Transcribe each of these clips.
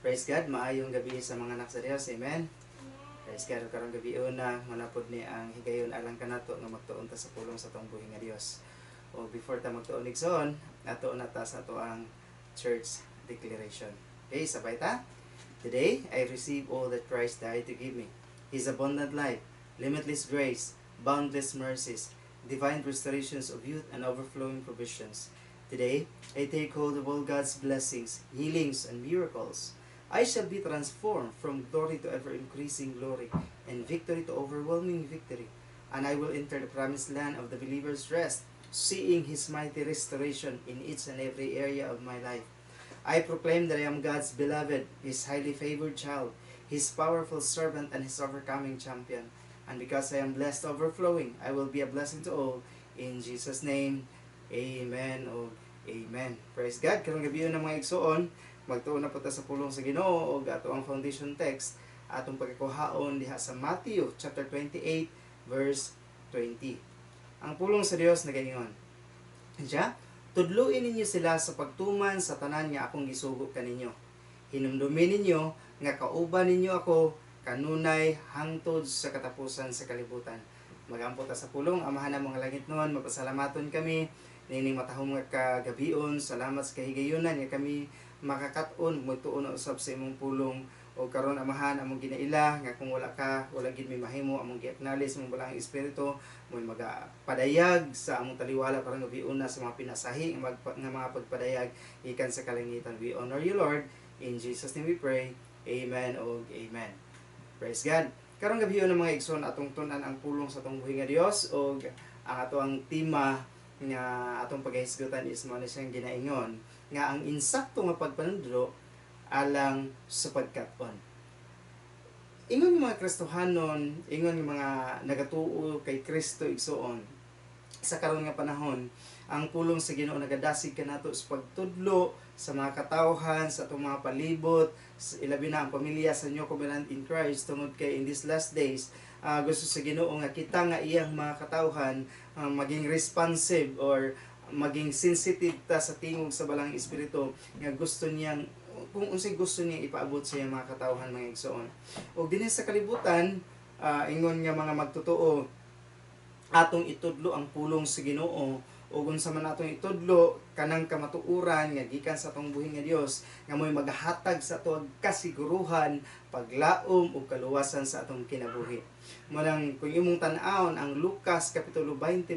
Praise God, maayong gabi sa mga anak sa Dios. Amen. Praise God, karong gabi una, manapod ni ang higayon alang kanato nga magtuon ta sa pulong sa atong buhi nga Dios. O before ta magtuon, igsoon, ato na ta sa ato ang church declaration. Okay, sabay ta. Today, I receive all that Christ died to give me. His abundant life, limitless grace, boundless mercies, divine restorations of youth, and overflowing provisions. Today, I take hold of all God's blessings, healings, and miracles. I shall be transformed from glory to ever increasing glory, and victory to overwhelming victory. And I will enter the promised land of the believer's rest, seeing His mighty restoration in each and every area of my life. I proclaim that I am God's beloved, His highly favored child, His powerful servant, and His overcoming champion. And because I am blessed overflowing, I will be a blessing to all. In Jesus' name, amen o amen. Praise God. Karong gabi na, mga igsuon, magtuon na po ta sa pulong sa Ginoo ug ato ang foundation text atong pagkakuhaon diha sa Matthew chapter 28 verse 20. Ang pulong sa Dios nagaingon. Siya, "Tudluin ninyo sila sa pagtuman sa tanan nga akong gisugo kaninyo. Hinumdumi ninyo nga kauban ninyo ako kanunay hangtod sa katapusan sa kalibutan." Magampo ta sa pulong. Amahan ng mga langit noon, mapasalamaton kami nining matahom nga kagabion. Salamat sa kahigayunan nga kami makakat-on magtuon usab sa imong pulong. O karon, Amahan, among ginaila nga kung wala ka, wala gid mi mahimo. Among gi-acknowledge mong Balaang Espiritu mo'y magapadayag sa among taliwala karong gabiuna sa mga pinasahi nga mga pagpadayag gikan sa kalangitan. We honor you, Lord. In Jesus' name we pray. Amen og amen. Praise God. Karong gabi ng mga igsoon, atong tun-an ang pulong sa atong buhi nga Dios ug ang ato ang tema nga atong pagahisgutan is mao na siyang ginaingon nga ang insakto nga pagpanudlo alang sa pagkat-on. Ingon nga mga Kristohanon, ingon nga mga nagatuo kay Kristo, igsuon, sa karon nga panahon, ang pulong sa Ginoo nagadasig kanato sa pagtudlo sa mga katawhan sa atong mga palibot, ilabi na ang pamilya sa New Covenant in Christ, tungod kay in these last days, gusto sa Ginoo nga kita nga iyang mga katawhan maging responsive or maging sensitive ta sa tingog sa Balaang Espiritu nga gusto niyang kung unsay gusto niya ipaabot sa iyang mga katawhan, mga igsoon. Og dinhi sa kalibutan, ingon nga mga magtotoo, atong itudlo ang pulong sa Ginoo ug unsa man atong itudlo, kanang kamatuoran nga gikan sa atong buhi nga Dios nga mo'y magahatag sa ato kasiguruhan, paglaom ug kaluwasan sa atong kinabuhi. Mao nang kung imong tan-awon ang Lucas kapitulo 20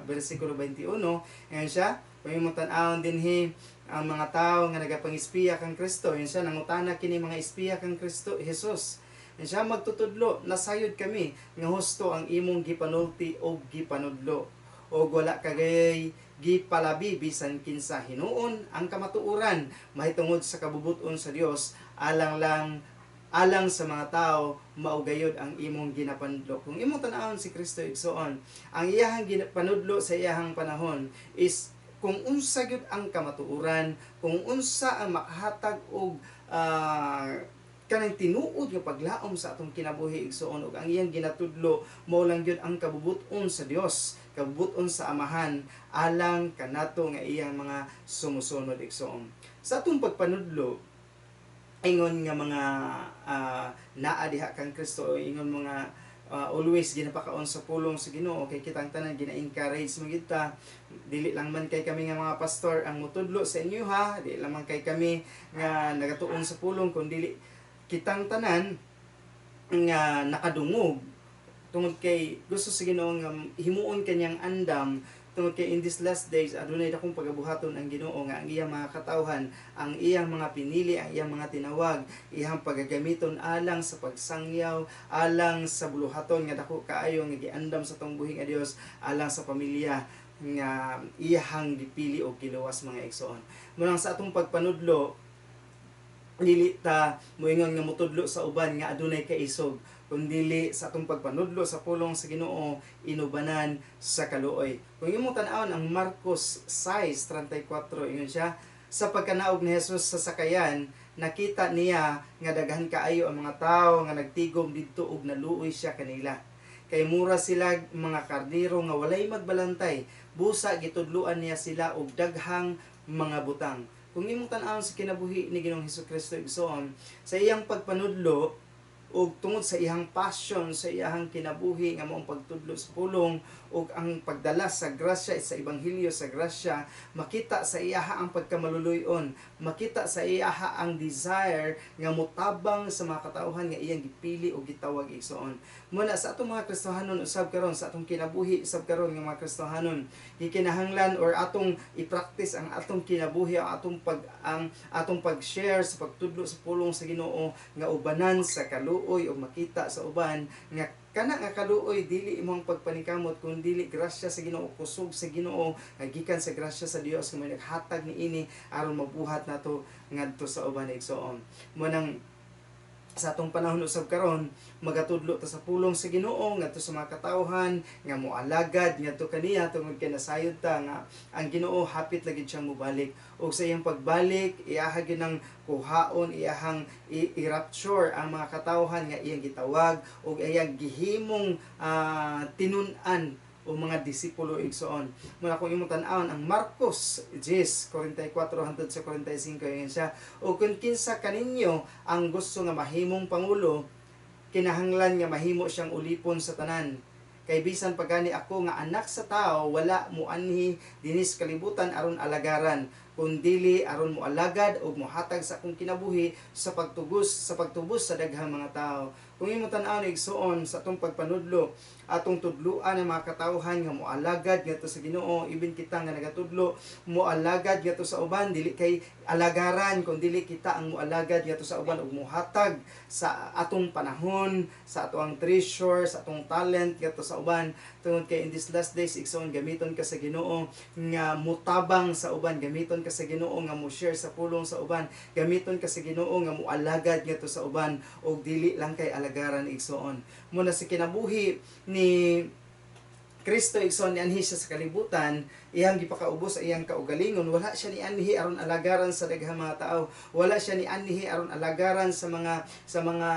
bersikulo 21, ayan siya, kung imong tan-awon dinhi ang mga tao nga nagapangispiya kang Kristo, yun siya, nangutana kini mga espiya kang Kristo Jesus. Yan siya, "Magtutudlo, nasayod kami nga husto ang imong gipanulti o gipanudlo. O wala kagay gipalabi bisan kinsa. Hinuon ang kamatuoran mahitungod sa kabubuton sa Dios alang lang alang sa mga tao mao gayod ang imong ginapanudlo." Kung imong tan-awon si Kristo, igsoon, ang iyahang ginapanudlo sa iyahang panahon is kung unsa gyud ang kamatuoran, kung unsa ang makahatag og kanang tinuod nga paglaom sa atong kinabuhi, igsoon, ug ang iyang ginatudlo mao lang gyud ang kabubut-on sa Dios, kabubut-on sa Amahan alang kanato nga iyang mga sumusunod, igsoon. Sa atong pagpanudlo ingon nga mga naa diha kang Kristo, ingon mga always ginapakaon sa pulong sa Ginoo, kay kitang tanan gina-encourage mo gyud ta. Dili lang man kay kami nga mga pastor ang mutudlo sa inyo ha, dili lang man kay kami nga nagatuon sa pulong, kundi kitang tanan nga nakadungog, tungod kay gusto sa Ginoo nga himuon kanyang andam, tungod kay in these last days adunay dakong pagabuhaton ang Ginoo nga ang iyang mga katawhan, ang iyang mga pinili, ang iyang mga tinawag, iyang pagagamiton alang sa pagsangyaw, alang sa buluhaton nga dako kaayo nga giandam sa atong buhi nga Dios alang sa pamilya nga iyahang gipili o giluwas, mga igsoon. Mao nang sa atong pagpanudlo, dili ta moingon nga mutudlo sa uban nga adunay kaisog, kundili sa atong pagpanudlo sa pulong sa Ginoo, inubanan sa kaluoy. Kung imong tan-awon ang Marcos 6:34, ingon siya, "Sa pagkanaog ni Jesus sa sakayan, nakita niya nga daghan kaayo ang mga tawo nga nagtigom didto ug naluoy siya kanila. Kay mura sila mga karnero nga walay magbalantay. Busa gitudloan niya sila og daghang mga butang." Kung imong tan-awon sa kinabuhi ni Ginoong Hesukristo, igsoon, sa iyang pagpanudlo ug tungod sa iyang passion sa iyang kinabuhi nga maong pagtudlo sa pulong ug ang pagdala sa grasya, sa ebanghelyo sa grasya, makita sa iyaha ang pagkamaluluy-on, makita sa iyaha ang desire nga motabang sa mga katawhan nga iyang gipili o gitawag, igsoon. Muna sa atong mga Kristohanon usab karon, sa atong kinabuhi usab karon nga mga Kristohanon, gikinahanglan or atong i-practice ang atong kinabuhi, ang atong pag-share sa pagtudlo sa pulong sa Ginoo nga ubanan sa kaluoy o makita sa uban nga kana nga kaluoy dili imong pagpaningkamot kun dili grasya sa Ginoo, kusog sa Ginoo nga gikan sa grasya sa Dios nga may naghatag niini aron mabuhat nato ngadto sa uban, igsoon. Mo nang sa atong panahon usab karon, magatudlo ta sa pulong sa Ginoo ngadto sa mga katawhan nga moalagad ngadto kaniya tungod kay nasayod ta nga ang Ginoo hapit lagi siyang mobalik, ug sa iyang pagbalik iyaha gyud ang kuhaon, iyahang i-rapture ang mga katawhan nga iyang gitawag ug iyang gihimong tinun-an o mga disipulo, igsoon. Muna kung imong tan-awon ang Marcos 10:44 hangtod sa 45, yun siya: "O kung kinsa kaninyo ang gusto nga mahimong pangulo, kinahanglan nga mahimo siyang ulipon sa tanan. Kay bisan pagani ako nga Anak sa Tao wala moanhi dinis kalibutan aron alagaran, kundili aron moalagad ug mohatag sa akong kinabuhi sa pagtubos sa daghang mga tao." Kung imong tan-awon, igsoon, sa atong pagpanudlo, atong tudluan ang mga katawhan nga moalagad ngadto sa Ginoo. Ibin kita nga nagatudlo, moalagad ngadto sa uban, dili kay alagaran kun dili kita ang moalagad ngadto sa uban ug mohatag sa atong panahon, sa atoang treasure, sa atong talent ngadto sa uban, tungod kay in these last days, igsoon, gamiton ka sa Ginoo nga motabang sa uban, gamiton ka sa Ginoo nga mo share sa pulong sa uban, gamiton ka sa Ginoo nga moalagad ngadto sa uban ug dili lang kay alagaran, igsoon. Muna sa kinabuhi ni Kristo, igsoon, nianhi siya sa kalibutan, iyang gipakaubos sa iyang kaugalingon. Wala siya nianhi aron alagaran sa daghang mga tao. Wala siya nianhi aron alagaran sa mga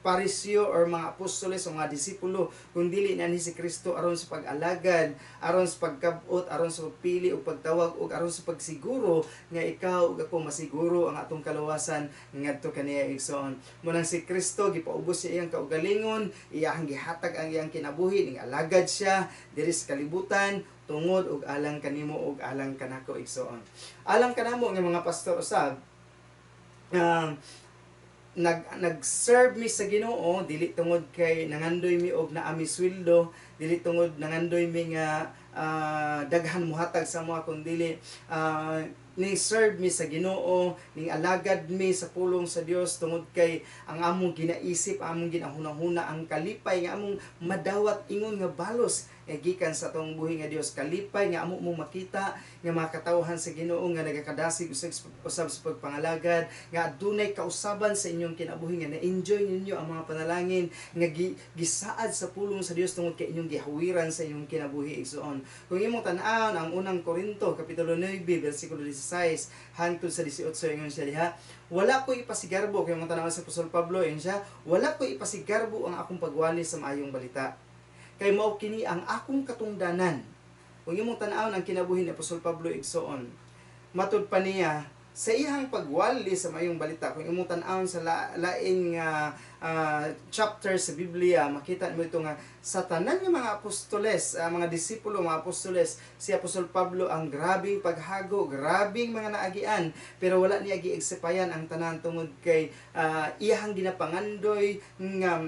Pariseo or mga apostoles o mga disipulo, kundili nianhi si Kristo aron sa pag-alagad, aron sa pagkabot, aron sa pagpili ug pagtawag ug aron sa pagsiguro nga ikaw ug ako masiguro ang atong kaluwasan ngadto kaniya, igsoon. Munang si Kristo gipaubos siya iyang kaugalingon, iyang gihatag ang iyang kinabuhi, ning alagad siya diri sa kalibutan tungod og alang kanimo ug alang kanako, igsoon. Alang kanamo nga mga pastor usab, nag-serve mi sa Ginoo dili tungod kay nangandoy mi og naa mi sweldo, dili tungod nangandoy mi nga daghan mohatag sa mga, kundili ning serve mi sa Ginoo, ning alagad mi sa pulong sa Dios tungod kay ang among ginaisip, ang among ginahuna-huna, ang kalipay nga among madawat ingon nga balos nga gikan sa atong buhi nga Dios, kalipay nga amo mo makita nga mga katawhan sa Ginoo nga nagakadasig usab usab sa pagpangalagad, nga adunay kausaban sa inyong kinabuhi, nga na-enjoy ninyo ang mga panalangin nga gisaad sa pulong sa Dios tungod kay inyong gihawiran sa inyong kinabuhi, igsoon. Kung imong tan-awon ang Unang Korinto kapitulo 9 bersikulo 16 hangtod sa 18, ingon siya diha, "Wala ko ipasigarbo," kay imong tan-awon sa Apostol Pablo, ingon siya, "Wala ko ipasigarbo ang akong pagwali sa maayong balita. Kay mao kini ang akong katungdanan." Kung imong tan-awon ang kinabuhi ni Apostol Pablo, igsoon, matud pa niya sa iyang pagwali sa maayong balita, kung imong tan-awon sa lain nga chapter sa Biblia, makita mo ito nga sa tanan nga mga apostoles, mga disipulo, mga apostoles, si Apostol Pablo ang grabing paghago, grabing mga naagian, pero wala niya giegsipayan ang tanan tungod kay iyahang ginapangandoy nga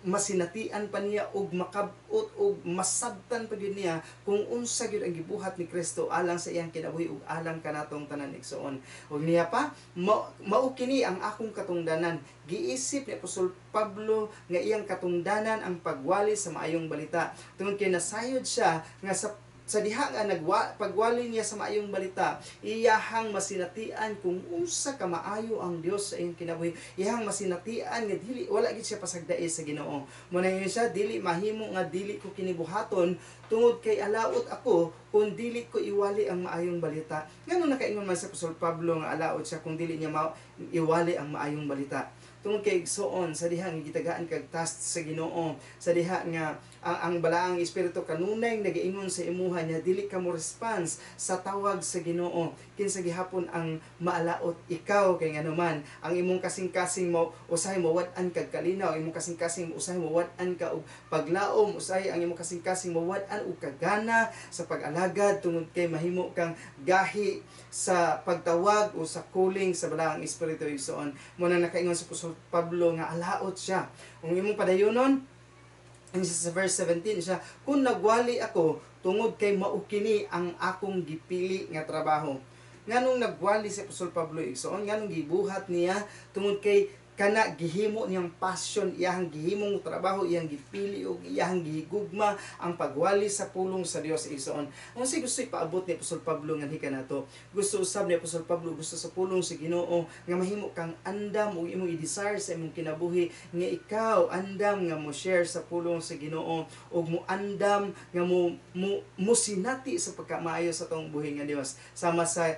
masinatian pa niya og makab-ot og masabtan pa gyud niya kung unsa gyud ang gibuhat ni Kristo alang sa iyang kinabuhi ug alang kanatong tanan, igsoon. Ug niya pa, "Mao kini ang akong katungdanan." Giisip ni Apostol Pablo nga iyang katungdanan ang pagwali sa maayong balita. Tungod kay nasayod siya nga sa diha nga pagwali niya sa maayong balita, iyahang masinatian kung unsa ka maayo ang Dios sa iyang kinabuhi. Iyahang masinatian nga dili wala gid siya pasagdai sa Ginoo. Mo na siya, "Dili mahimo nga dili ko kini buhaton tungod kay alaot ako kung dili ko iwali ang maayong balita." Ngano nakaingon man sa Apostol Pablo nga alaot siya kung dili niya iwali ang maayong balita? Tungod kay, igsoon, sa diha nga gitagaan kag task sa Ginoo, sa diha nga ang balaang espiritu kanunay nagaingon sa imuha niya, dili ka mo response sa tawag sa Ginoo, kinsa gihapon ang maalaot? Ikaw. Kay nganuman ang imong kasing-kasing mo usahay mawad-an kag kalinaw, imong kasing-kasing usahay mawad-an ka og paglaom, usahay ang imong kasing-kasing mawad-an og kagana sa pag-alagad, tungod kay mahimo kang gahi sa pagtawag o sa calling sa balaang espiritu, igsoon. Mo na nakaingon sa Apostol Pablo nga alaot siya. Kung imong padayonon, ang sa verse 17 siya, "Kung nagwali ako, tungod kay mao kini ang akong gipili nga trabaho." Nganong nagwali si Apostol Pablo, igsoon? Nganong gibuhat niya? Tungod kay kana gihimo niyang passion, iyang gihimong trabaho, iyang gipili ug iyang gihigugma ang pagwali sa pulong sa Dios, igsoon. Ang si gusto ipaabot ni Apostol Pablo nganhi kanato, gusto usab ni Apostol Pablo, gusto sa pulong sa Ginoo nga mahimo kang andam ug imong i-desire sa imong kinabuhi nga ikaw andam nga mo share sa pulong sa Ginoo ug mo andam nga mo sinati sa pagkamaayo sa atong buhi nga Dios. Sama sa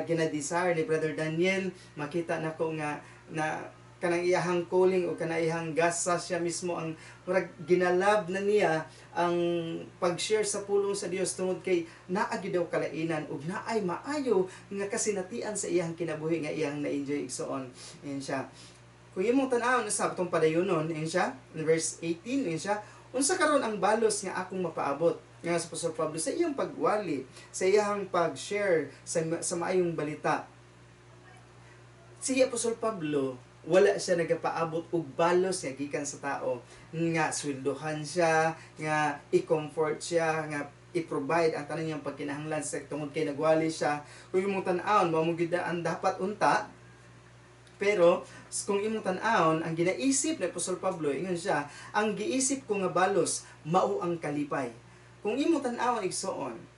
gina-desire ni Brother Daniel, makita nako nga na kanang iyahang calling o kanang iyahang gasa, siya mismo ang murag ginalab na niya ang pag-share sa pulong sa Dios, tungod kay naa gyud daw kalainan ug naay maayo nga kasinatian sa iyang kinabuhi nga iyang na-enjoy, igsoon. Ayan siya. Kung imong tan-awon sa atong padayonon, ayan siya, in verse 18, ayan siya, "Unsa karon ang balos nga akong mapaabot?" Nga sa Apostol Pablo sa iyang pagwali, sa iyang pag-share sa maayong balita. Si Apostol Pablo, wala siya nagapaabot og balos nga gikan sa tao nga sweldohan siya, nga i-comfort siya, nga i-provide ang tanan niyang pagkinahanglan sa tungod kay nagwali siya. Kung imong tan-awon, mao mo gyud ang dapat unta, pero kung imong tan-awon ang ginaisip ni Apostol Pablo, ingon siya, "Ang giisip ko nga balos mao ang kalipay." Kung imong tan-awon, igsoon,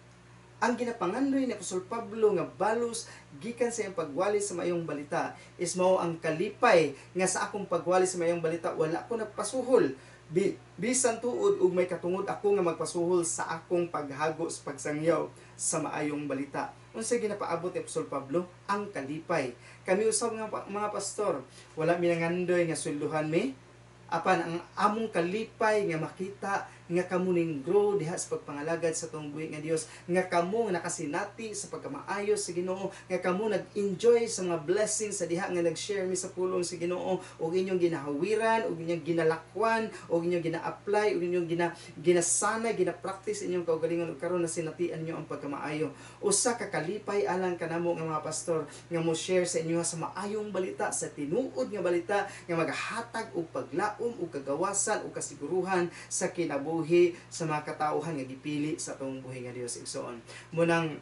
ang ginapangandoy ni Apostol Pablo nga balos gikan sa iyang pagwali sa mayong balita is mao ang kalipay nga sa akong pagwali sa mayong balita, wala ko nagpasuhol. Bisan tuod ug may katungod ako nga magpasuhol sa akong paghago sa pagsangyaw sa maayong balita. Unsay ginapaabot ni Apostol Pablo? Ang kalipay. Kami usab nga mga pastor, wala mi nangandoy nga swelduhan mi, apan ang among kalipay nga makita nga kamo ning grow diha sa pagpangalagad sa atong buhi nga Dios, nga kamo nga nakasinati sa pagkamaayo sa Ginoo, nga kamo nag-enjoy sa mga blessings sa diha nga nag-share mi sa pulong sa Ginoo ug inyong ginahawiran ug inyong ginalakwan ug inyong gina-apply ug inyong ginasanay, gina-practice inyong kaugalingon, ug karon nasinatian niyo ang pagkamaayo. Usa ka kalipay alang kanamo nga mga pastor nga mo share sa inyo sa maayong balita, sa tinuod nga balita nga magahatag og paglaom ug kagawasan ug kasiguruhan sa kinabuhi sa mga katawhan nga gipili sa atong buhi nga Dios, igsoon. Munang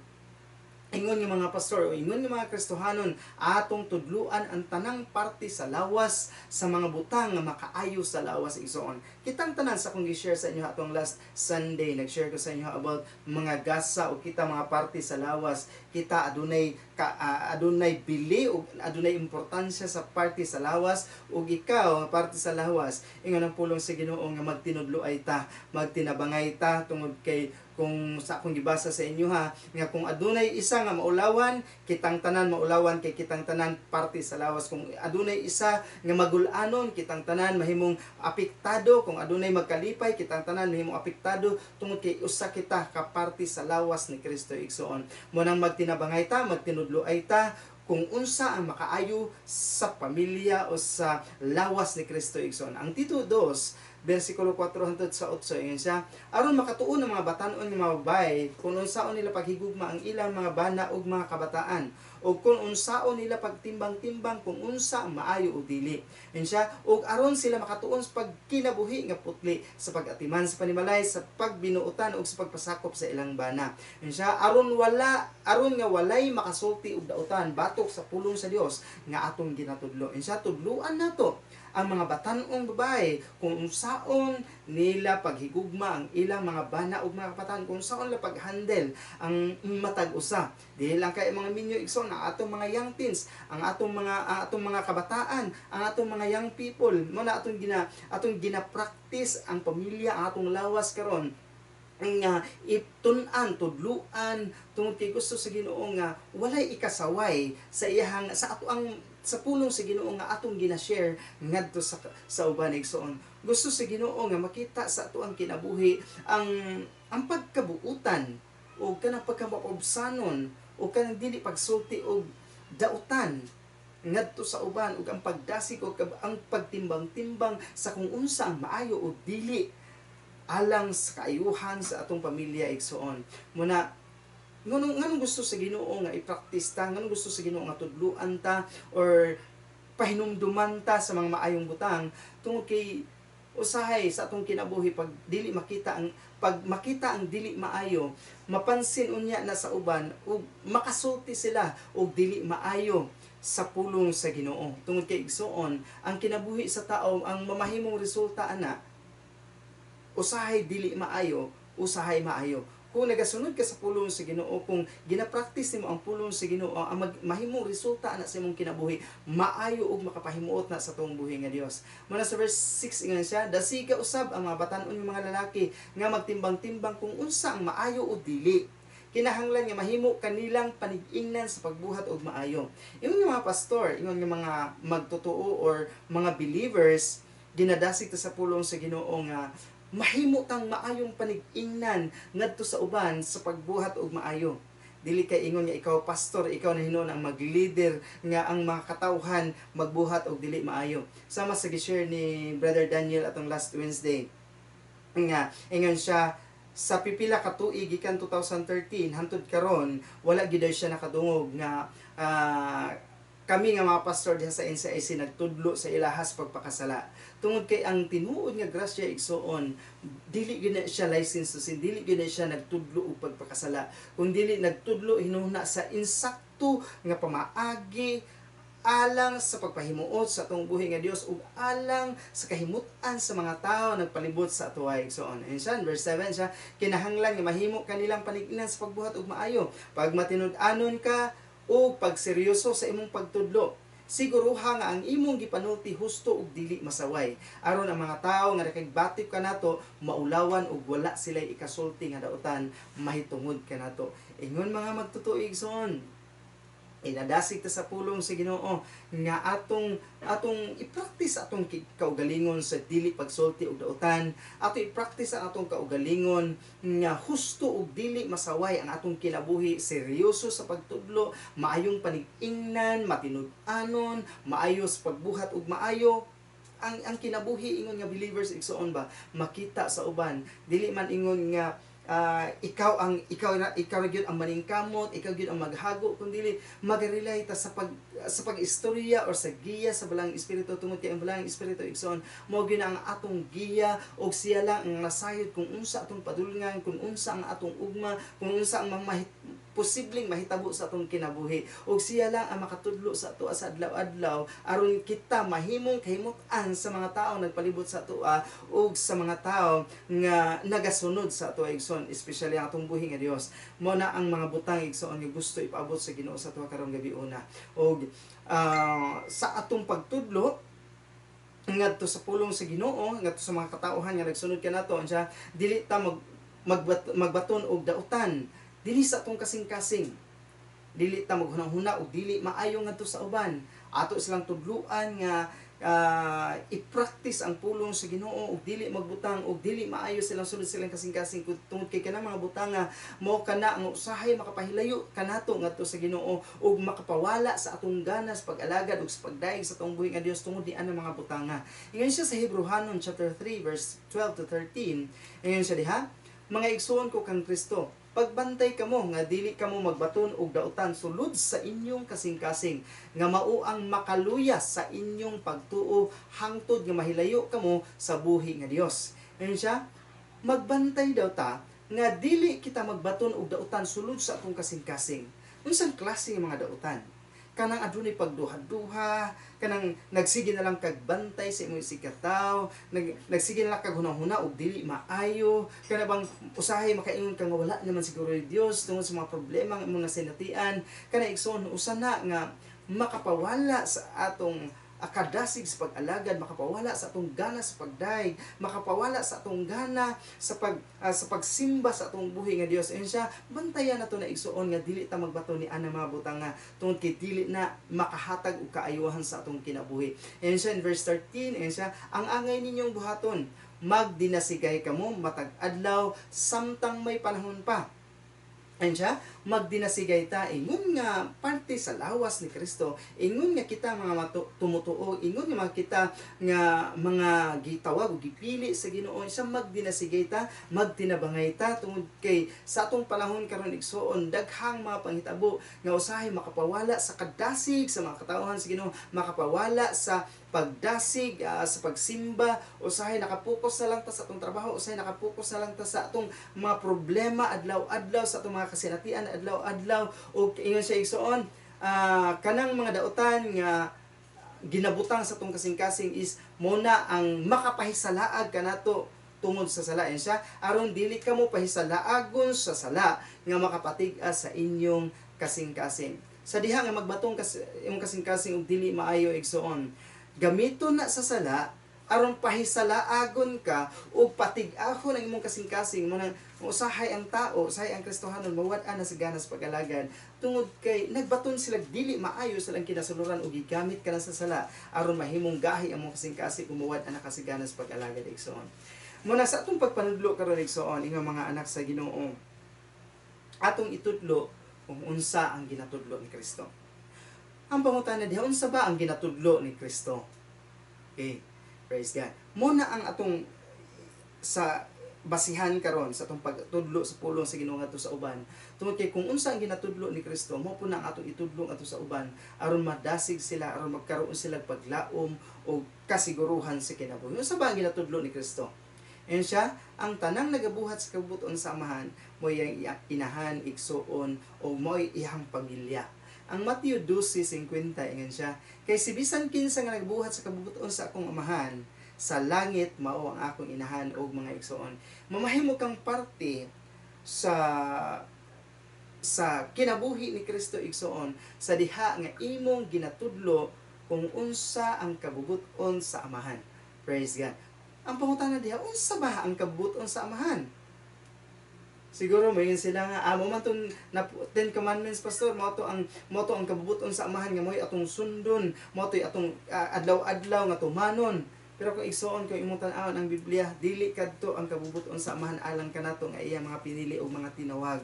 ingon nga mga pastor o ingon nga mga Kristohanon, atong tudluan ang tanang parte sa lawas sa mga butang nga makaayo sa lawas, igsoon. Kitang tanan sa akong gi-share sa inyo atong last Sunday, nag-share ko sa inyo about mga gasa o kita mga parte sa lawas. Kita adunay bili o adunay importansya sa parte sa lawas, ug ikaw nga parte sa lawas, ingon ang pulong sa Ginoo nga magtinudlo ay ta, magtinabangay ta, tungod kay kung sa akong gibasa sa inyo ha, nga kung adunay isa nga maulawan, kitang tanan maulawan, kay kitang tanan parte sa lawas. Kung adunay isa nga magulanon, kitang tanan mahimong apektado. Kung adunay magkalipay, kitang tanan mahimong apektado, tungod kay usa kita ka parte sa lawas ni Kristo, igsoon. Mo nang magtinabangay ta, magtinudlo ay ta kung unsa ang makaayo sa pamilya o sa lawas ni Kristo, igsoon. Ang Tito 2 versikulo 4 hangtod sa 8, ingon siya, "Aron makatuon ang mga batan-on nga mga babae kung unsaon nila paghigugma ang ilang mga bana ug mga kabataan ug kung unsaon nila pagtimbang-timbang kung unsa ang maayo o dili." Ingon siya, "Ug aron sila makatuon sa pagkinabuhi nga putli, sa pag-atiman sa panimalay, sa pagbinuotan ug sa pagpasakop sa ilang bana." Ingon siya, aron nga walay makasulti og dautan batok sa pulong sa Dios nga atong ginatudlo. Ingon siya, tudluan nato ang mga batan-ong babae kung unsaon nila paghigugma ang ilang mga bana ug mga kabataan, kung unsaon nila pag-handle ang matag usa. Dili lang kay mga minyo, igsoon, ang atong mga young teens, ang atong mga kabataan, ang atong mga young people, mo na atong gina-practice ang pamilya, ang atong lawas karon. Nga itun-an, tudluan, tungod kay gusto sa Ginoo nga walay ikasaway sa iyahang sa ato ang sa pulong sa Ginoo nga atong gina-share ngadto sa uban, igsoon. Gusto sa Ginoo nga makita sa ato ang kinabuhi ang pagkabuutan o kanang pagkamaobsanon o kanang dili pagsulti og dautan ngadto sa uban ug ang pagdasig o ang pagtimbang-timbang sa kung unsa ang maayo o dili alang sa kaayuhan sa atong pamilya, igsoon. Muna nganong gusto sa Ginoo nga i-practice ta, nganong gusto sa Ginoo nga tudluan ta or pahinumduman ta sa mga maayong butang? Tungod kay usahay sa atong kinabuhi, pag makita ang dili maayo, mapansin unya na sa uban ug makasulti sila og dili maayo sa pulong sa Ginoo. Tungod kay, igsoon, ang kinabuhi sa tao, ang mamahimong resulta ana, usahay dili maayo, usahay maayo. Kung nagasunod ka sa pulong sa Ginoo, kung gina-practice nimo ang pulong sa Ginoo, ang mahimong resulta ana sa imong kinabuhi, maayo ug makapahimuot na sa tuong buhi nga Dios. Muna sa verse 6, ingon siya, "Dasiga usab ang mga batan-on nga mga lalaki nga magtimbang-timbang kung unsa ang maayo o dili. Kinahanglan nga mahimo kanilang panig-ingnan sa pagbuhat og maayo." Ingon nga mga pastor, ingon nga mga magtotoo or mga believers, ginadasig ta sa pulong sa Ginoo nga mahimo tang maayong panig-ingnan ngadto sa uban sa pagbuhat og maayo. Dili kay ingon nga ikaw pastor, ikaw na hinuon ang mag-leader nga ang mga katawhan magbuhat og dili maayo. Sama sa gi-share ni Brother Daniel atong last Wednesday nga ingon siya, sa pipila ka tuig gikan 2013 hantod karon, wala gyud siya nakadungog nga kami nga mga pastor diha sa NCIC nagtudlo sa ilahas pagpakasala. Tungod kay ang tinuod nga grasya, igsoon, dili gyud na siya license to sin, dili gyud na siya nagtudlo og pagpakasala. Kung dili nagtudlo hinuhuna sa insakto nga pamaagi alang sa pagpahimuot sa atong buhi nga Dios ug alang sa kahimut-an sa mga tao nagpalibot sa atoa, igsoon. Ayun siya, verse 7 siya, "Kinahanglan nga mahimo kanilang panig-ingnan sa pagbuhat og maayo. Pag matinud-anon ka ug pagseryoso sa imong pagtudlo, siguruha nga ang imong gipanulti husto ug dili masaway, aron ang mga tawo nga nakigbatip kanato maulawan ug wala sila ikasulti nga dautan mahitungod kanato." Ingon mga magtotoo, igsoon, inadasig ta sa pulong sa Ginoo nga atong atong i-practice atong kaugalingon sa dili pagsulti og dautan, ato i-practice ang atong kaugalingon nga husto ug dili masaway ang atong kinabuhi, seryoso sa pagtudlo, maayong panig-ingnan, matinud-anon, maayo sa pagbuhat og maayo ang kinabuhi. Ingon nga believers, igsoon ba, makita sa uban, dili man ingon nga ikaw ra gyud ang maningkamot, ikaw gyud ang maghago, kun dili magarelay ta sa pag-istorya or sa giya sa Balaang Espiritu, tungod kay ang Balaang Espiritu, igsoon, mao gyud ang atong giya og siya lang ang nasayod kung unsa atong padulngan, kung unsa ang atong ugma, kung unsa ang mga posibleng mahitabo sa atong kinabuhi, ug siya lang ang makatudlo sa ato sa adlaw-adlaw aron kita mahimong kahimut-an sa mga tao nagpalibot sa atoa ug sa mga tao nga nagasunod sa ato, igsoon, especially ang atong buhi nga Dios. Mo na ang mga butang, igsoon, nga gusto ipaabot sa Ginoo sa ato karong gabi una ug sa atong pagtudlo ngadto sa pulong sa Ginoo ngadto sa mga katauhan nga nagsunod kanato siya, dili ta magbaton og dautan dili sa atong kasing-kasing, dili ta maghunahuna og dili maayo ngadto sa uban. Ato silang tudluan nga i-practice ang pulong sa Ginoo ug dili magbutang og dili maayo silang sulod silang kasing-kasing, tungod kay kanang mga butanga mo kana ang usahay makapahilayo kanato ngadto sa Ginoo ug makapawala sa atong ganas pag-alagad ug sa pagdayeg sa atong buhi nga Dios tungod ni ana mga butanga. Ingon siya sa Hebreohanon chapter 3 verse 12 to 13, ingon siya diha, "Mga igsoon ko kang Kristo, pagbantay kamo nga dili kamo magbaton og dautan sulod sa inyong kasing-kasing nga mao ang makaluyas sa inyong pagtuo hangtod nga mahilayo kamo sa buhi nga Dios." Ayun siya, magbantay daw ta nga dili kita magbaton og dautan sulod sa atong kasing-kasing. Unsang klase nga mga dautan? Kanang adunay pagduha-duha, kanang nagsige na lang kag bantay sa imong isigkatawo, nagsige na lang kag hunahuna og dili maayo, kana bang usahay makaingon ka nga wala naman siguro yung Dios tungod sa mga problema nga imong nasinatian. Kana, igsoon, usa na nga makapawala sa atong kadasig sa pag-alagad, makapawala sa atong gana sa pagdayeg, makapawala sa atong gana sa pagsimba sa atong buhi nga Dios. Ayun siya, bantayan nato na, igsuon, nga dili ta magbato ni ana mga butang nga tungod kay dili na makahatag og kaayuhan sa atong kinabuhi. Ayun siya, in verse 13, ayun siya, "Ang angay ninyong buhaton, magdinasigay kamo matag adlaw samtang may panahon pa." Ayun siya, magdinasigay ta ingon nga parte sa lawas ni Kristo, ingon nga kita mga tumutuo, ingon nga mga kita nga mga gitawag o gipili sa Ginoo, siya magdinasigay ta, magtinabangay ta tungod kay sa atong panahon karon, igsuon, daghang mga panghitabo nga usahay makapawala sa kadasig sa mga katawhan sa Ginoo, makapawala sa pagdasig sa pagsimba. Usahay nakapokus na lang ta sa atong trabaho, usahay nakapokus na lang ta sa atong mga problema adlaw-adlaw, sa atong mga kasinatian adlaw-adlaw. Ug ingon siya, igsuon, kanang mga dautan nga ginabutang sa atong kasing-kasing is mo na ang makapahisalaag kanato tungod sa sala. Yan siya, "Aron dili kamo pahisalaagon sa sala nga makapatig-a sa inyong kasing-kasing." Sa diha nga magbatong imong kasing-kasing og dili maayo, igsuon, gamiton na sa sala aron pahisalaagon ka ug patig-ahon ang imong kasing-kasing. Mo nang usahay ang tao, usahay ang Kristohanon mawad-an na sa ganas pag-alagad tungod kay nagbaton sila dili maayo sa lang kinasuluran ug gigamit ka na sa sala aron mahimong gahi ang imong kasing-kasing ug mawad-an na ka sa ganas pag-alagad, igsoon. Mo na sa atong pagpanudlo karon, igsoon, ingon mga anak sa Ginoo, atong itudlo kung unsa ang ginatudlo ni Kristo. Ang pangutana diha, unsa ba ang ginatudlo ni Kristo? Okay, praise God. Muna ang atong sa basihan karon sa atong pagtudlo sa pulong sa Ginoo ngadto sa uban. Tungod kay kung unsa ang ginatudlo ni Kristo, mo po na ang atong itudlo ngadto sa uban aron madasig sila, aron magkaroon sila paglaom o kasiguruhan sa kinabuhi. Unsa ba ang ginatudlo ni Kristo? Ayun siya, ang tanang nagabuhat sa kabubut-on sa Amahan, mo'y iyang inahan, igsuon, o mo'y iyang pamilya. Ang Mateo 12:50, ingon siya, "Kay si bisan kinsa nga nagbuhat sa kabubut-on sa akong Amahan sa langit, mao ang akong inahan ug mga igsuon." Mamahimo kang parte sa kinabuhi ni Kristo, igsuon, sa diha nga imong ginatudlo kung unsa ang kabubut-on sa Amahan. Praise God. Ang pangutana diha, unsa ba ang kabubut-on sa Amahan? Siguro may sila nga amo man tong na Ten Commandments, Pastor, mao to ang kabubut-on sa Amahan nga mo'y atong sundon, mao to'y atong adlaw-adlaw nga tumanon. Pero kung igsuon, kung imong tan-awon ang Biblia, dili kadto ang kabubut-on sa Amahan alang kanato nga iya mga pinili og mga tinawag.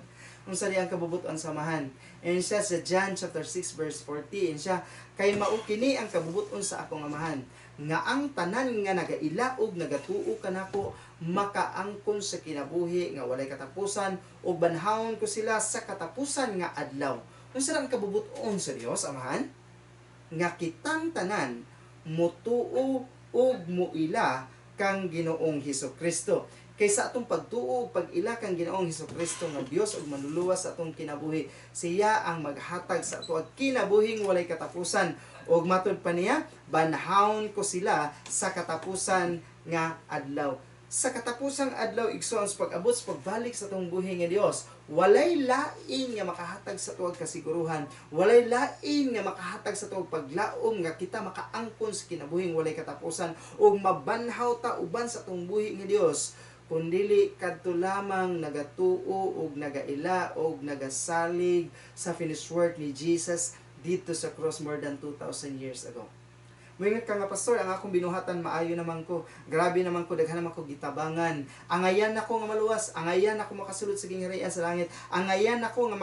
Unsa di ang kabubut-on sa Amahan? And siya sa John chapter 6 verse 40, and siya, "Kay mao kini ang kabubut-on sa akong Amahan, nga ang tanan nga nagaila og nagatuo kanako makaangkon sa kinabuhi nga walay katapusan, ug banhawon ko sila sa katapusan nga adlaw." Unsa ang kabubut-on sa Dios Amahan? Nga kitang tanan motuo ug muila kang Ginoong Hesus Kristo. Kay sa atong pagtuo ug pag-ila kang Ginoong Hesus Kristo nga Dios ug Manluluwas sa atong kinabuhi, siya ang maghatag sa ato ag kinabuhing walay katapusan. Ug matud pa niya, "Banhawon ko sila sa katapusan nga adlaw." Sa katapusang adlaw, igsoon, sa pag-abot sa pagbalik sa atong buhi nga Dios, walay lain nga makahatag sa tuwag kasiguruhan, walay lain nga makahatag sa tuwag paglaom nga kita makaangkon sa kinabuhing walay katapusan ug mabanhaw ta uban sa atong buhi nga Dios, kundili kadto lamang nagatuo ug nagaila ug nagasalig sa finished work ni Jesus dito sa cross more than 2,000 years ago. Moingon ka nga, "Pastor, ang akong binuhatan maayo naman ko. Grabe naman ko, daghan naman ko gitabangan. Angayan ako nga maluwas, angayan ako makasulod sa gingharian sa langit, angayan ako nga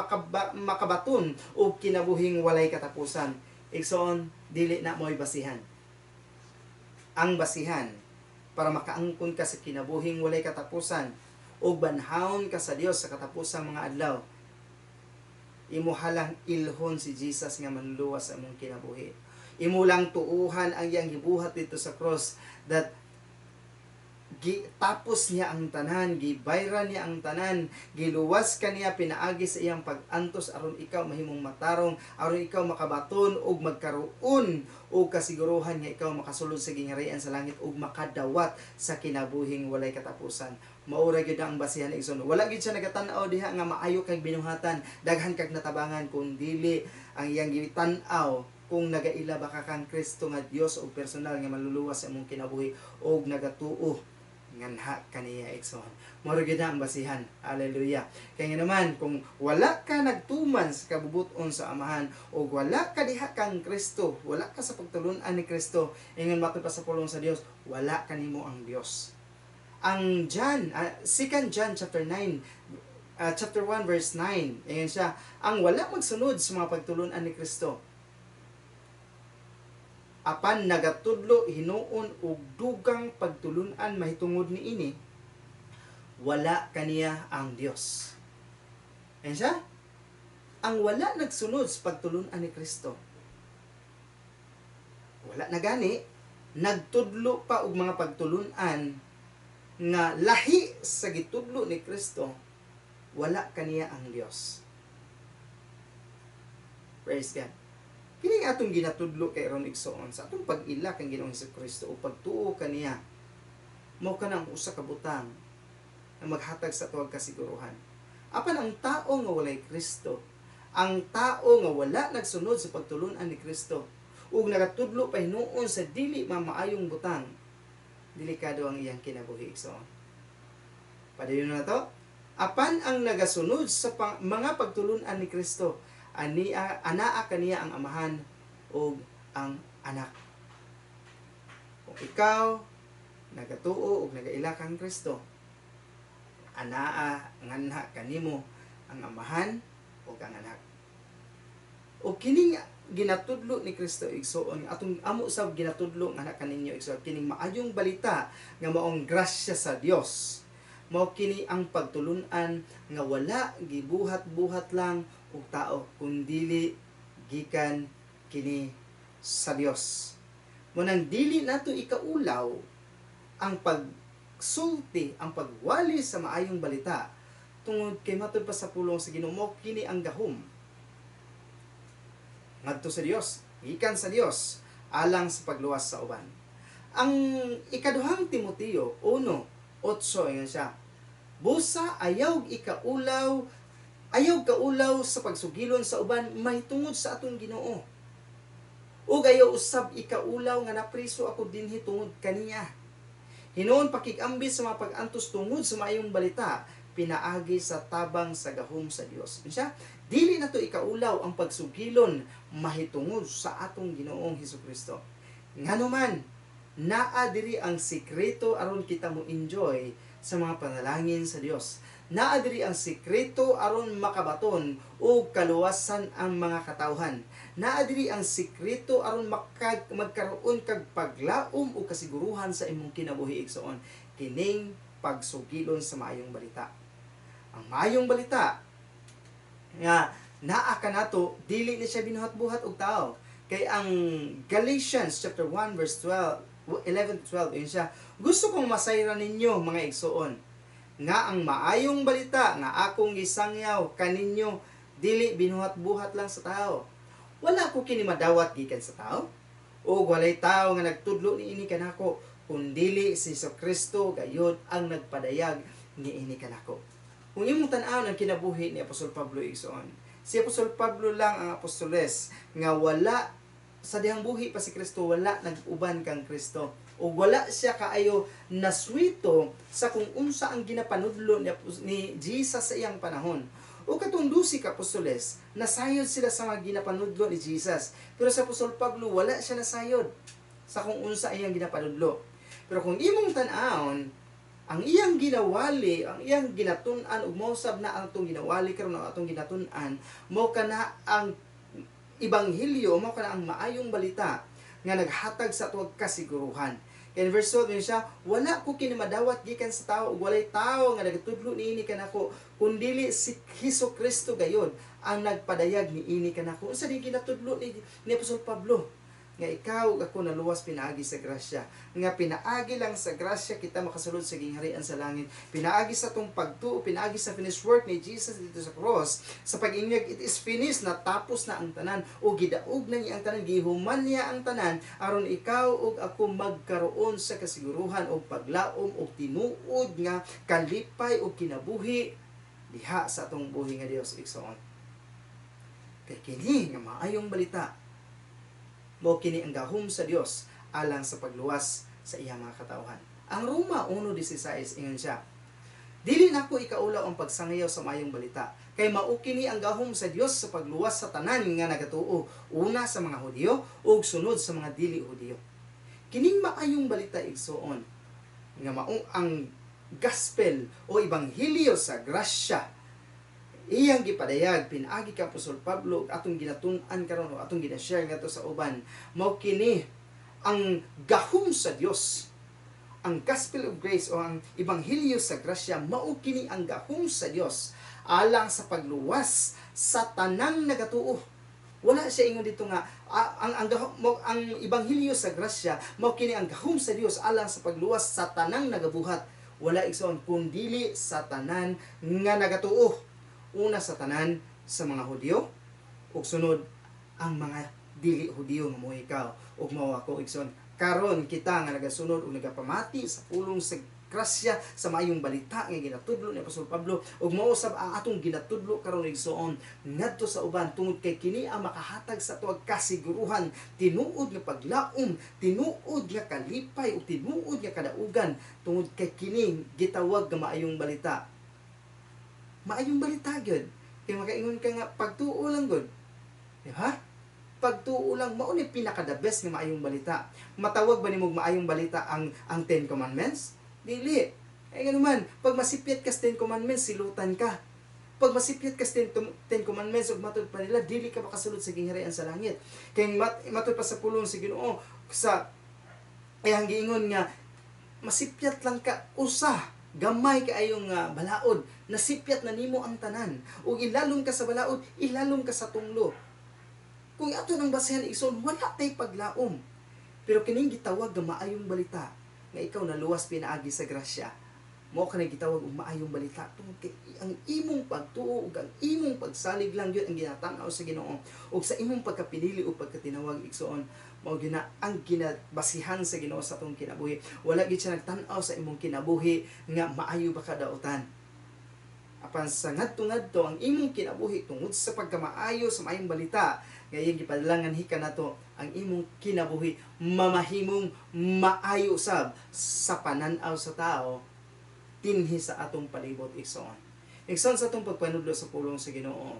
makabaton og kinabuhing walay katapusan." Igsoon, dili na mo'y basihan. Ang basihan para makaangkon ka sa kinabuhing walay katapusan ug banhawon ka sa Dios sa katapusang mga adlaw, imo halang ilhon si Jesus nga Manluluwas sa imong kinabuhi. Imo lang tuuhan ang iyang gibuhat dito sa cross, that tapos niya ang tanan, gibayran niya ang tanan, giluwas ka niya pinaagi sa iyang pag-antos aron ikaw mahimong matarong, aron ikaw makabaton og magkaroon og kasiguruhan nga ikaw makasulod sa gingharian sa langit ug makadawat sa kinabuhing walay katapusan. Maura gyud ang basihan, igsoon. Wala gyud siya nagatan-aw diha nga maayo kag binuhatan, daghan kag natabangan, kun dili ang iyang gitan-aw Kung nagaila ba ka kang Kristo nga Dios og personal nga manluluwas sa imong kinabuhi og nagatuo nganha kaniya, igsoon. Mao gyud na ang basihan. Hallelujah. Kaya nga naman, kung wala ka nagtuman sa kabubuton sa Amahan o wala ka diha kang Kristo, wala ka sa pagtulunan ni Kristo, ingon matud pa sa pulong sa Dios, wala kanimo ang Dios. Ang John, 2 John chapter 9, chapter 1 verse 9, ingon siya, ang wala magsunod sa mga pagtulunan ni Kristo, apan nagatudlo hinuon og dugang pagtulunan mahitungod niini, wala kaniya ang Dios. Ayan siya? Ang wala nagsunod sa pagtulunan ni Kristo, wala na gani, nagtudlo pa og mga pagtulunan nga lahi sa gitudlo ni Kristo, wala kaniya ang Dios. Praise God. Kini atong ginatudlo kay ron, igsoon, sa atong pag-ila kang Ginoong Kristo o pagtuo kaniya, mao kanang usa ka butang na maghatag sa tuwag kasiguruhan. Apan ang tao nga walay Kristo, ang tao nga wala nagsunod sa pagtulunan ni Kristo ug nagatudlo pa hinuon sa dili mamaayong butang, delikado ang iyang kinabuhi, igsoon. Padayon na to. Apan ang nagasunod sa mga pagtulunan ni Kristo, ania anaa kaniya ang Amahan ug ang Anak. Kung ikaw nagatuo ug nagaila kang Kristo, anaa nganha kanimo ang Amahan ug ang Anak. O kining ginatudlo ni Kristo, igsoon, atong amo sa ginatudlo nga kaninyo, igsoon, kining maayong balita nga maong grasya sa Dios, mao kini ang pagtulunan nga wala gibuhat-buhat lang og tao kundili gikan kini sa Dios. Mo nang dili nato ikaulaw ang pagsulti, ang pagwali sa maayong balita, tungod kay matud pa sa pulong sa Ginoo, mao kini ang gahom ngadto sa Dios, gikan sa Dios, alang sa pagluwas sa uban. Ang ikaduhang Timoteo 1:8, ingon siya, "Busa ayaw ikaulaw, ayaw kaulaw sa pagsugilon sa uban mahitungod sa atong Ginoo. Ug ayaw usab ikaulaw nga napriso ako dinhi tungod kaniya. Hinuon pakig-ambit sa mga pag-antos tungod sa maayong balita pinaagi sa tabang sa gahom sa Dios." Siya, dili na to ikaulaw ang pagsugilon mahitungod sa atong Ginoong Hesukristo. Ngano man, naa diri ang sikreto aron kita mo enjoy sa mga panalangin sa Dios. Naa diri ang sikreto aron makabaton og kaluwasan ang mga katawhan. Naa diri ang sikreto aron magkaroon kag paglaom o kasiguruhan sa imong kinabuhi, igsoon. Kining pagsugilon sa maayong balita. Ang maayong balita nga naa kanato, dili ni siya binuhat-buhat og tao. Kay ang Galatians chapter 1 verse 12 11 to 12, yun siya, "Gusto kong masayran ninyo, mga igsoon, nga ang maayong balita nga akong gisangyaw kaninyo dili binuhat-buhat lang sa tao. Wala ko kini madawat gikan sa tao o walay tao nga nagtudlo niini kanako, kundili si Kristo gayud ang nagpadayag niini kanako." Kung imong tan-awon ang kinabuhi ni Apostol Pablo, igsoon, si Apostol Pablo lang ang apostoles nga wala sa dihang buhi pa si Kristo, wala nag-uban kang Kristo o wala siya kaayo naswito sa kung unsa ang ginapanudlo ni Jesus sa iyang panahon. O katong 12 ka apostoles, nasayod sila sa mga ginapanudlo ni Jesus. Pero sa Apostol Pablo, wala siya nasayod sa kung unsa iyang ginapanudlo. Pero kung imong tan-awon, ang iyang ginawali, ang iyang ginatun-an ug mao sab na ang atong ginawali karon, ang atong ginatun-an, mao kana ang ebanghelyo, mao kana ang maayong balita nga naghatag sa atuang kasiguruhan. Kaya in verse 12 siya, "Wala ko kini madawat gikan sa tao ug walay tao nga nagatudlo niini kanako, kundili si Hesus Kristo gayod ang nagpadayag niini kanako." Unsa di ginatudlo ni Apostol Pablo? Nga ikaw ug ako naluwas pinaagi sa grasya. Nga pinaagi lang sa grasya kita makasulod sa gingharian sa langit. Pinaagi sa atong pagtuo, pinaagi sa finished work ni Jesus dito sa cross. Sa pag-ingag, "It is finished," natapos na ang tanan o gidaog na niya ang tanan, gihuman niya ang tanan aron ikaw ug ako magkaroon sa kasiguruhan og paglaom og tinuod nga kalipay og kinabuhi diha sa atong buhi nga Dios, igsoon. Kay kini nga maayong balita Mao kini ang gahom sa Dios alang sa pagluwas sa iyang mga katawhan. Ang Roma 1:16, ingon siya, "Dili nako ikaulaw ang pagsangayaw sa maayong balita, kay mao kini ang gahom sa Dios sa pagluwas sa tanan nga nagatuo, una sa mga Hudiyo ug sunod sa mga dili Hudiyo." Kining maayong balita, igsuon, nga mao ang gospel o ebanghelyo sa grasya, iyang gipadayag pinaagi kang Apostol Pablo, atong ginatun-an karon o atong gina-share ngadto sa uban, mao kini ang gahom sa Dios. Ang gospel of grace o ang ebanghelyo sa grasya, mao kini ang gahom sa Dios alang sa pagluwas sa tanang nagatuo. Wala siya ingon dito nga ang ebanghelyo sa grasya mao kini ang gahom sa Dios alang sa pagluwas sa tanang nagabuhat. Wala, igsoon, kundili sa tanan nga nagatuo. Una sa tanan sa mga Hudyo ug sunod ang mga dili Hudiyo nga mao ikaw ug mao ako, igsoon. Karon kita nga nagasunod ug nagapamati sa pulong sa grasya, sa maayong balita nga ginatudlo ni Apostol Pablo, ug mao sab ang atong ginatudlo karon, igsoon, ngadto sa uban, tungod kay kini ang makahatag sa ato kasiguruhan, tinuod nga paglaom, tinuod nga kalipay ug tinuod nga kadaugan, tungod kay kini gitawag nga maayong balita. Maayong balita gyud kay makaingon ka nga pagtuo lang gud, di ba? Pagtuo lang, mao ni pinaka the best nga maayong balita. Matawag ba nimo maayong balita ang Ten Commandments? Dili. Ay ngano man, pag masipyat ka sa Ten Commandments, silutan ka. Pag masipyat ka sa Ten Commandments ug matud pa nila, dili ka makasulod sa gingharian sa langit. Kay matud pa sa pulong sa Ginoo sa iyang giingon nga masipyat lang ka usa, gamay kaayong balaod, nasipyat na nimo ang tanan. Ug ilalom ka sa balaod, ilalom ka sa tunglo. Kung ato nang basehan, igsoon, wala tay paglaom. Pero kining gitawag nga maayong balita nga ikaw naluwas pinaagi sa grasya, mao kanang gitawag og maayong balita tungod kay ang imong pagtuo ug ang imong pagsalig lang gyud ang ginatan-aw sa Ginoo, ug sa imong pagkapinili ug pagkatinawag, igsoon, mao gyud na ang ginabasihan sa Ginoo sa atong kinabuhi. Wala gyud siya nagtan-aw sa imong kinabuhi nga maayo ba ka dautan. Apan sa ngadto-ngadto ang imong kinabuhi, tungod sa pagkamaayo sa maayong balita nga iyang gipadala nganhi kanato, ang imong kinabuhi mamahimong maayo sab sa panan-aw sa tao dinhi sa atong palibot, igsoon. Igsoon, sa atong pagpanudlo sa pulong sa Ginoo,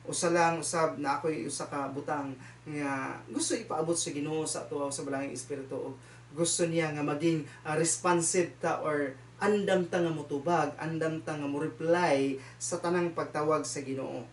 usa lang usab na ako'y usa ka butang nga gusto ipaabot sa Ginoo sa ato sa Balaang Espiritu ug gusto niya nga maging responsive ta or andam ta nga motubag, andam ta nga mo reply sa tanang pagtawag sa Ginoo.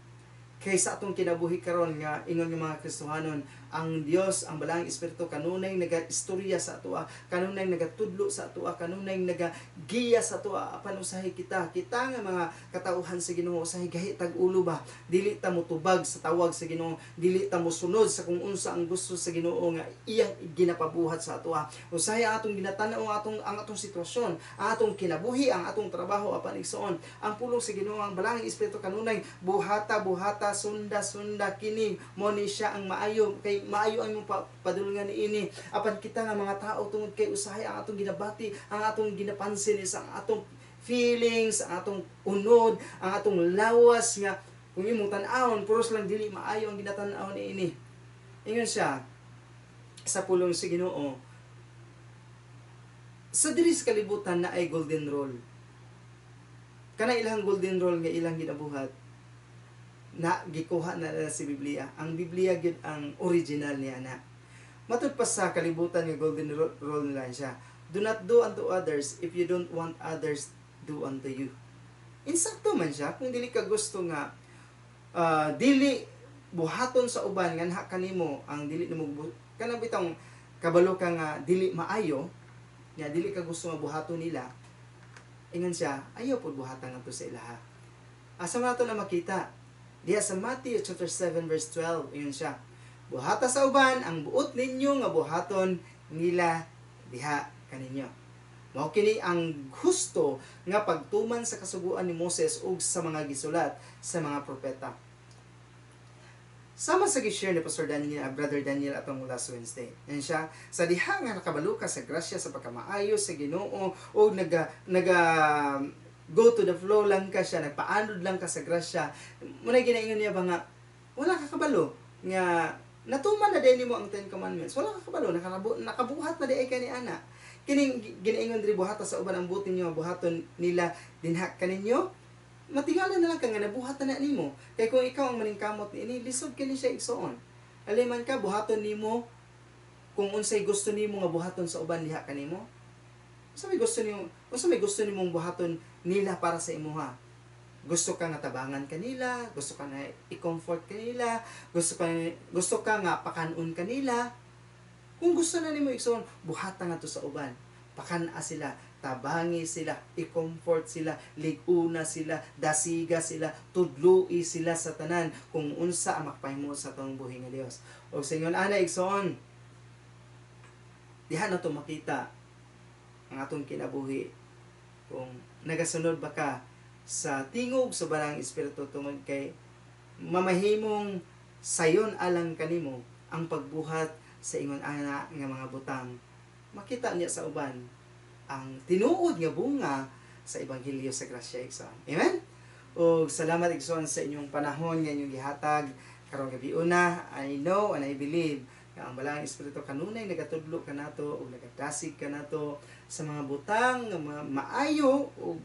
Kay sa atong kinabuhi karon nga ingon nga mga Kristohanon, ang Dios, ang Balaang Espiritu, kanunay naga-istorya sa atoa, kanunay nagatudlo sa atoa, kanunay nagagiya sa atoa. Apan usahay kita kita nga mga katauhan sa Ginoo, usahay gahi tag ulo ba, dili ta motubag sa tawag sa Ginoo, dili ta mosunod sa kung unsa ang gusto sa Ginoo nga iyang ginapabuhat sa atoa. Usahay ang atong ginatan-aw ang atong sitwasyon, ang atong kinabuhi, ang atong trabaho. Apan, igsoon, ang pulong sa Ginoo, ang Balaang Espiritu, kanunay buhata, buhata, sunda, sunda kini, mo ni siya ang maayo, kay maayo ang imong padulungan niini. Apan kita nga mga tao, tungod kay usahay ang atong ginabati, ang atong ginapansin is ang atong feelings, ang atong unod, ang atong lawas, nga kung imong tan-awon puros lang dili maayo ang ginatan-aw niini. Ingon siya sa pulong sa Ginoo, sa diri sa kalibutan na ay golden rule. Kana ilang golden rule nga ilang ginabuhat na gikuha na nila si Biblia. Ang Biblia gyud ang original niya na. Matud pa sa kalibutan nga golden rule nila siya, "Do not do unto others if you don't want others do unto you." Insakto man siya kung dili ka gusto nga dili buhaton sa uban nganha kanimo ang dili nimo kanang bitong kabalo ka nga dili maayo nga dili ka gusto nga buhaton nila. Ingon siya, ayaw pud buhatan ngadto sa ilaha. Asa man nato na makita? Diha sa Matthew chapter 7 verse 12, ingon siya, "Buhata sa uban ang buot ninyo nga buhaton nila diha kaninyo." Mao kini ang husto nga pagtuman sa kasuguan ni Moses ug sa mga gisulat sa mga propeta. Sama sa gi-share ni Pastor Daniel, Brother Daniel atong last Wednesday. Yan siya, sa diha nga nakabalo ka sa grasya, sa pagkamaayo sa Ginoo o naga go to the flow lang ka siya, nagpaanod lang ka sa grasya. Muna ginaingon niya ba nga wala ka kabalo nga Natuman na din nimo ang Ten Commandments. Wala ka kabalo, nakabuhat na di ay kani ana. Kining ginaingon diri buhata sa uban ang buot ninyo, buhaton nila dinha kaninyo. Matingala na lang ka nga nabuhat na nimo. Kay kung ikaw ang maningkamot niini, lisod kini siya igsoon. Aliman ka buhaton nimo kung unsay gusto nimo nga buhaton sa uban diha kanimo. Unsa may gusto nimo? Unsa may gusto nimong buhaton nila para sa imuha? Gusto ka nga tabangan kanila, gusto ka na i-comfort kanila, gusto ka nga pakan-on kanila. Kung gusto na nimo igsoon, buhata nga to sa uban. Pakan-a sila, tabangi sila, i-comfort sila, lig-una sila, dasiga sila, tudloi sila sa tanan kung unsa ang makapahimo sa atong buhi nga Dios. Og sa ingon ana igsoon, diha na to makita ang atong kinabuhi kung nagasunod ba ka sa tingog sa Balaang Espiritu tungod kay mamahimong sayon alang kanimo ang pagbuhat sa ingon ana nga mga butang. Makita niya sa uban ang tinuod nga bunga sa Ebanghelyo sa grasya, igsoon. Amen? Og salamat igsoon sa inyong panahon nga inyong gihatag karong gabi una. I know and I believe nga ang Balaang Espiritu kanunay nagatudlo kanato ug nagadasig kanato sa mga butang nga maayo ug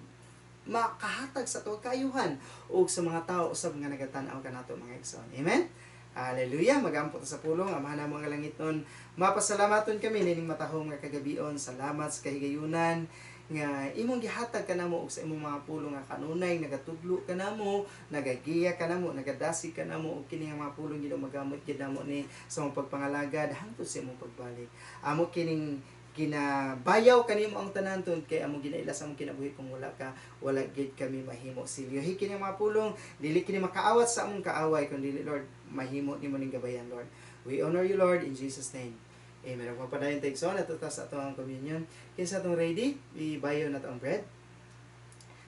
makahatag sa ato kaayuhan ug sa mga tao usab nga nagatan-aw kanato mga igsoon. Amen? Hallelujah. Magampo ta sa pulong. Amahan namo nga langitnon, mapasalamaton kami nining matahom nga kagabion. Salamat sa kahigayunan nga imong gihatag kanamo og sa imong mga pulong nga kanunay nagatudlo kanamo, nagagiya kanamo, nagadasig kanamo og kini nga mga pulong Ginoo magamot gyud namo ni sa imong pagpangalagad hangtod sa imong pagbalik. Amo kining ginabayaw kanimo ang tanan tungod kay among ginaila sa among kinabuhi kung wala ka, wala gid kami mahimo. Silyohi kini mga pulong, dili kini makaawat sa among kaaway kun dili Lord mahimo nimo ning gabayan Lord. We honor you Lord in Jesus name. Amen. Ug magpadayon ta igsoon ato ta sa atong communion. Kinsa atong ready, ibayo na ang bread.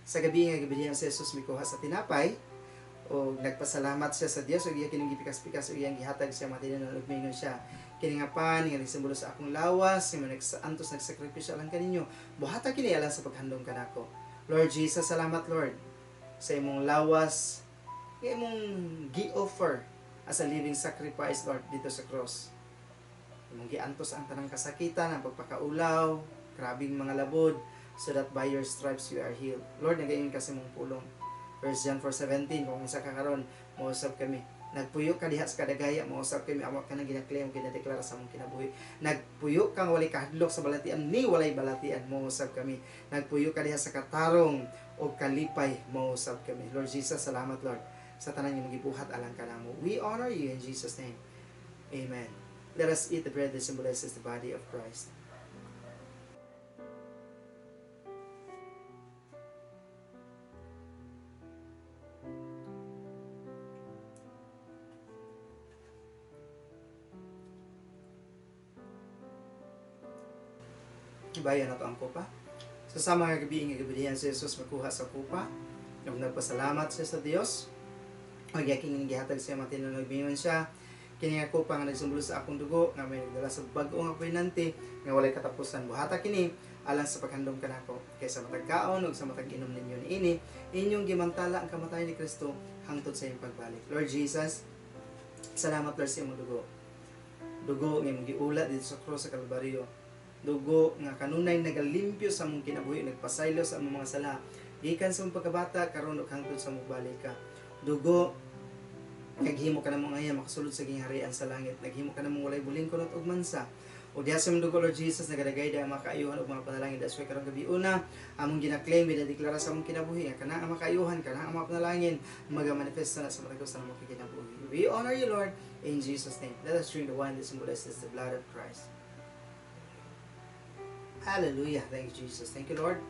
Sa gabi nga gibilihan si Jesus mikuha sa tinapay og nagpasalamat siya sa Dios ug iya kining gipikas-pikas ug iyang gihatag siya mga tinunan ug miingon siya, kini nga pan nga simbolo sa akong lawas nga antos nagsakripisyo alang kaninyo, buhata kini alang sa paghandom kanako. Lord Jesus, salamat Lord sa imong lawas nga imong gi-offer as a living sacrifice Lord dito sa cross. Imong giantos ang tanang kasakitan, ang pagpakaulaw, grabing mga labod, so that by your stripes you are healed. Lord, nagayon ka sa imong pulong. 1 John 4:17, kung unsa ka karon, mousab kami. Nagpuyo ka diha sa kadagaya, mousab kami, amo ka nang ginaklaim, ginadeklara sa among kinabuhi. Nagpuyo ka nga walay kahadlok sa balatian, ni walay balatian, mousab kami. Nagpuyo ka diha sa katarong o kalipay, mousab kami. Lord Jesus, salamat Lord sa tanan nga gibuhat alang kanamo. We honor you in Jesus name. Amen. Let us eat the bread that symbolizes the body of Christ. Ibayan na to ang kopa. Sa sama nga gabi nga gabihan si Jesus makuha sa kopa. Ug nagpasalamat siya sa Dios. Ug yaking gihatag siya mga tinunog miingon siya, kini nga kopa nga nagsimbolo sa akong dugo nga may nagdala sa bag-o nga kobenante nga walay katapusan. Buhata kini alang sa paghandom kanako. Kay sa matag kaon ug sa matag inom ninyo niini, inyong gimantala ang kamatayon ni Kristo hangtod sa iyong pagbalik. Lord Jesus, salamat Lord sa imong dugo. Dugo nga imong giulat dito sa krus sa Kalbaryo. Dugo nga kanunay nagalimpyo sa among kinabuhi, nagpasaylo sa among mga sala gikan sa among pagkabata karon ug hangtod sa mogbalik ka. Dugo naghimo ka namo ngayon makasulod sa gingharian sa langit, naghimo ka namo walay buling kunot ug mansa. O diha sa imong dugo Lord Jesus nagadagay ang mga kaayuhan ug mga panalangin. That's why karong gabi una among gina-claim, ginadeklara sa among kinabuhi nga kana ang mga kaayuhan, kana ang mga panalangin magamanifesta na sa matag usa namo kinabuhi. We honor you Lord in Jesus name. Let us drink the wine that symbolizes the blood of Christ. Hallelujah. Thank you, Jesus. Thank you, Lord.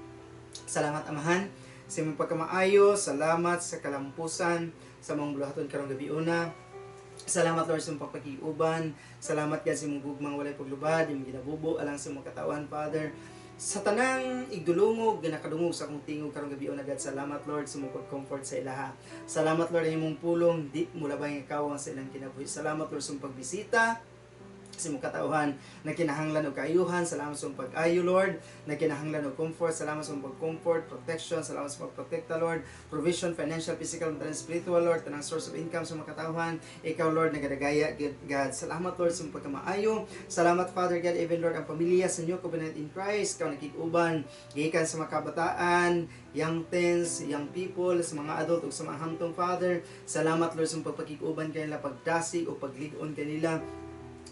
Salamat, Amahan, sa imong pagkamaayo. Salamat sa kalampusan sa mong buluhaton karong gabi una. Salamat, Lord, sa imong pagpakiuban. Salamat, God, sa imong gugmang walay paglubad, imong ginabubo alang sa imong katawan, Father. Sa tanang igdulungog, ginakadungog sa akong tingog karong gabi una, God. Salamat, Lord, sa imong pag-comfort sa ilaha. Salamat, Lord, ang imong pulong di mulabay nga kawang sa ilang kinabuhi. Salamat, Lord, sa imong pagbisita Sa imong katauhan na kinahanglan og kaayuhan, salamat sa imong pag-ayo, Lord. Na kinahanglan og comfort, salamat sa imong pag-comfort, protection, salamat sa pagprotekta, Lord. Provision, financial, physical, mental, and spiritual, Lord. Tanang source of income sa mga katauhan, ikaw, Lord, nagadagaya, God. Salamat, Lord, sa imong pagkamaayo. Salamat, Father God, even, Lord, ang pamilya sa New Covenant in Christ, ikaw nakig-uban gikan sa mga kabataan, young teens, young people, sa mga adult ug sa mga hamtong, Father. Salamat, Lord, sa imong pagpakig-uban kanila, pagdasig o paglig-on kanila.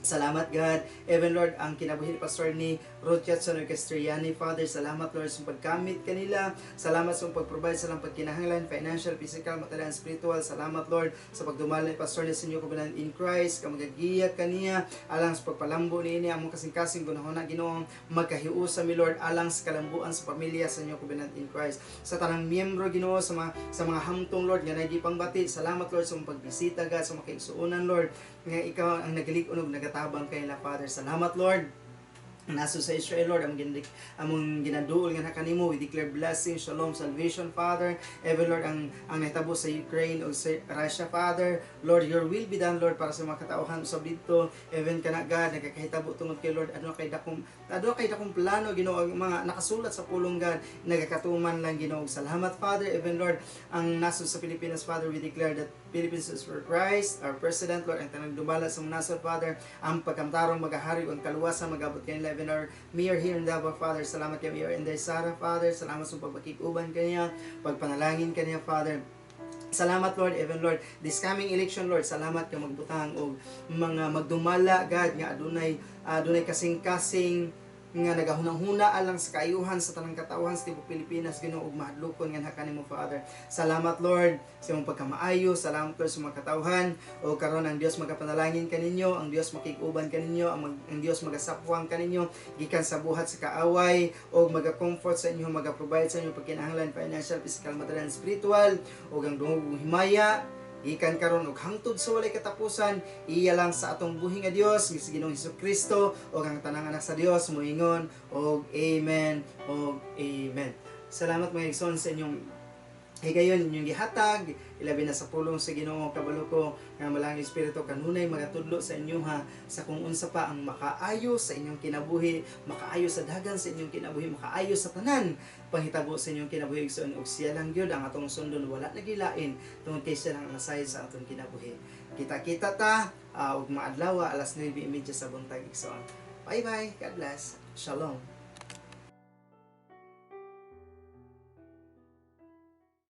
Salamat, God. Even, Lord, ang kinabuhi ni Pastor ni Ruth Yatson Orchestriani, Father, salamat, Lord, sa paggamit kanila. Salamat sa pag-provide sa ilang pagkinahanglan, financial, physical, material, and spiritual. Salamat, Lord, sa pagdumala ni Pastor ni sa New Covenant in Christ, ka magagiya kaniya alang sa pagpalambo niini among kasing-kasing gunahon na Ginoo, magkahiusa mi, Lord, alang sa kalambuan sa pamilya sa New Covenant in Christ. Sa tanang miyembro, Ginoo, sa mga hamtong, Lord, nga nagipangbati, salamat, Lord, sa imong pagbisita, God, sa mga kaigsuonan, Lord, nga ikaw ang nagalig-on og nagatabang kanila, Father. Salamat, Lord. Naso sa Israel, Lord, among ginaduol nga kanimo, we declare blessing, shalom, salvation, Father. Ever, Lord, ang nahitabo sa Ukraine o sa Russia, Father. Lord, your will be done, Lord, para sa mga katauhan sa dito. Even kana, God, nagkakahitabo tungod kay, Lord, ano kay dakong plano, Ginoo, ang mga nakasulat sa pulong, God, nagakatuman lang, Ginoo. Salamat, Father. Even, Lord, ang naso sa Pilipinas, Father, we declare that Philippines is for Christ, our President, Lord, ang tanang dumala sa mga nasod, Father, ang pagkamtarong magahari, ang kaluwasan, magabot kanila, even our mayor here in Davao, Father. Salamat kay Mayor Inday Sara, Father. Salamat sa pagpakig-uban kaniya, pagpanalangin kaniya, Father. Salamat, Lord, even, Lord, this coming election, Lord, salamat ka magbutang og mga magdumala, God, nga adunay kasing-kasing nga nagahunang-huna alang sa kaayuhan sa tanang katawhan sa tibuok Pilipinas, Ginoo, ug mahadlokon nga kanimo, Father. Salamat, Lord, sa imong pagkamaayo, salamat, Lord, sa mga katawhan o karon ang Dios magapanalangin kaninyo, ang Dios makig-uban kaninyo, ang Dios magasapwang kaninyo gikan sa buhat sa kaaway ug maga-comfort sa inyo, maga-provide sa inyo pagkinahanglan, financial, physical, material, and spiritual, ug ang dungog himaya gikan karon ug hangtod sa walay katapusan, iya lang sa atong buhi nga Dios, nga si Ginoong Hesus Kristo, ug ang tanang anak sa Dios moingon og amen ug amen. Salamat, mga igsoon, sa inyong higayon, inyong gihatag, ilabi na sa pulong sa Ginoo. Kabalo ko nga Malang Espiritu kanunay magatudlo sa inyo ha sa kung unsa pa ang makaayo sa inyong kinabuhi, makaayo sa dagan sa inyong kinabuhi, makaayo sa tanan panghitabo sa inyong kinabuhi, igsoon, ug siya lang gyud ang atong sundon, wala na gilain, tungod kay siya lang ang nasayod sa atong kinabuhi. Kita-kita ta ug maadlaw, alas 9:30 sa buntag, igsoon. Bye bye. God bless. Shalom.